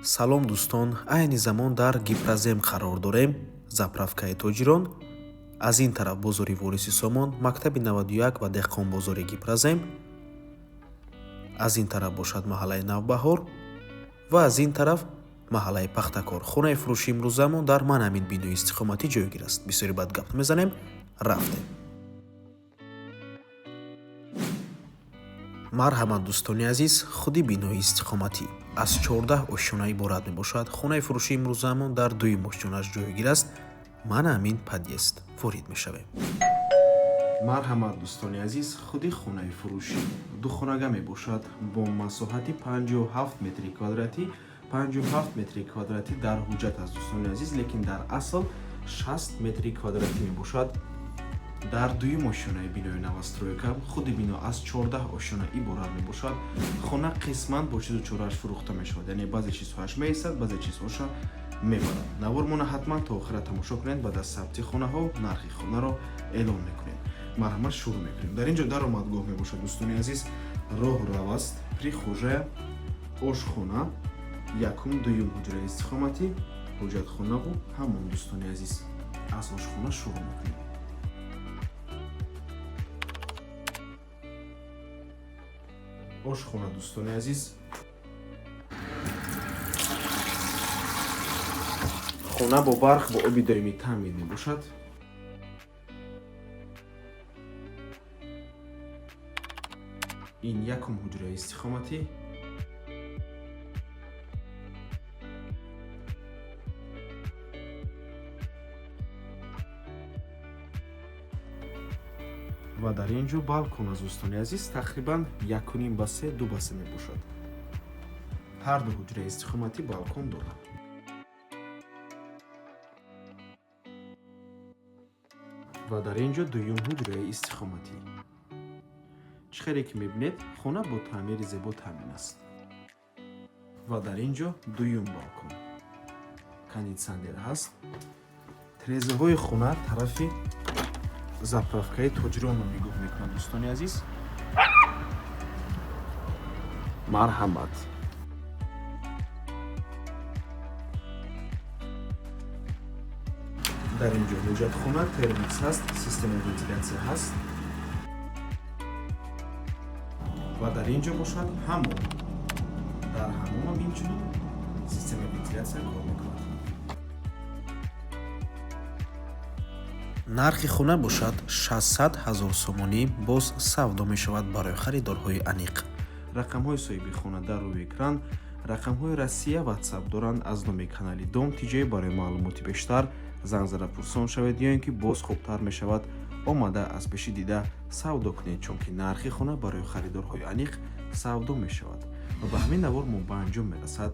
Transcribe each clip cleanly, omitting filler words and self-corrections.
Салом, дӯстон! Айни замон дар Гипрозем қарор дорем, заправкаи Тоҷирон. Аз ин тараф бозори Вориси Сомон, мактаби 91 ва деҳқонбозори Гипрозем. Аз ин тараф бошад маҳаллаи Навбаҳор ва аз ин тараф маҳаллаи Пахтакор. Хонаи фурӯши имрӯзамон дар ман ҳамин бинои истиқоматӣ ҷойгир аст. Бисёри бад гап мезанем, рафтем. Марҳамат, дӯстони азиз, худи бинои истиқоматӣ аз 14 ошёна иборат мебошад. Хонаи фурӯши имрӯзамон дар дуюм ошёнааш ҷойгир аст. Мана ҳамин подъезд, ворид мешавем. Марҳамат, дӯстони азиз, худи хонаи фурӯшӣ духонага мебошад бо масоҳати 57 метри квадратӣ. 57 метри квадратӣ дар ҳуҷҷат аст, дӯстони азиз, лекин дар асл 60 метри квадратӣ мебошад. Дар дуюм ошёнаи бинои новостройка. Худи бино аз 14 ошёна иборат мебошад. Хона қисман бо чизу чорааш фурӯхта мешавад, яъне баъзе чизҳояш меистад, баъзе чизҳоша мебарад. Навормона ҳатман то охира тамошо кунед. Баъд аз сабти хонаҳо нархи хонаро эълон мекунем. Марҳамат, шурӯъ мекунем. Дар ин ҷо даромадгоҳ мебошад, дӯстони азиз, роҳрав аст, прихожая, ошхона, якум, дуюм ҳуҷраи истиқоматӣ, ҳоҷатхонаву ҳамон. Дӯстони азиз, аз ошхона шурӯъ мекунем. Ошхона, дӯстони азиз. Хона бо барқ, бо оби доимӣ таъмин мебошад. Ин якум ҳуҷраи истиқоматӣ. Ва дар ин ҷо балкон аст, дӯстони азиз, тақрибан 1,5 ба 3, 2 ба 3 мебошад. Ҳар ду ҳуҷраи истиқоматӣ балкон дорад. Ва дар ин ҷо дуюм ҳуҷраи истиқоматӣ. Чӣ хеле ки мебинед, хона бо таъмири зебо таъмин аст. Ва дар ин ҷо дуюм балкон, кондитсионер ҳаст. Тирезаҳои хона тарафи заправкаи Тоҷиронро нигоҳ мекунанд, дӯстони азиз. Марҳамат. Дар ин ҷо ҳоҷатхона, термикс ҳаст, системаи вентилятсия ҳаст. Ва дар ин ҷо бошад ҳамом. Дар ҳамомам инчунин системаи вентилятсия кор мекунад. Нархи хона бошад 600 ҳазор сомонӣ, боз савдо мешавад барои харидорҳои аниқ. Рақамҳои соҳиби хона дар рӯи экран, рақамҳои Россия, Ватсап доранд. Аз номи канали Дом ТиҷЕ барои маълумоти бештар занг зада пурсон шавед ё ин ки боз хубтар мешавад, омада аз пеши дида савдо кунед, чунки нархи хона барои харидорҳои аниқ савдо мешавад. Ва ба ҳамин навор мо ба анҷом мерасад.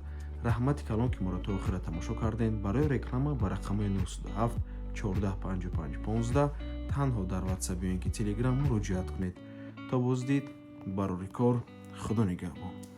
Раҳмати калон, ки моро то охира тамошо кардем. Барои реклама ба рақамҳои 907 14 55 15 танҳо дар Ватсап ё ин ки Телеграм муроҷиат кунед. То боздид, барори кор, Худо нигаҳбон.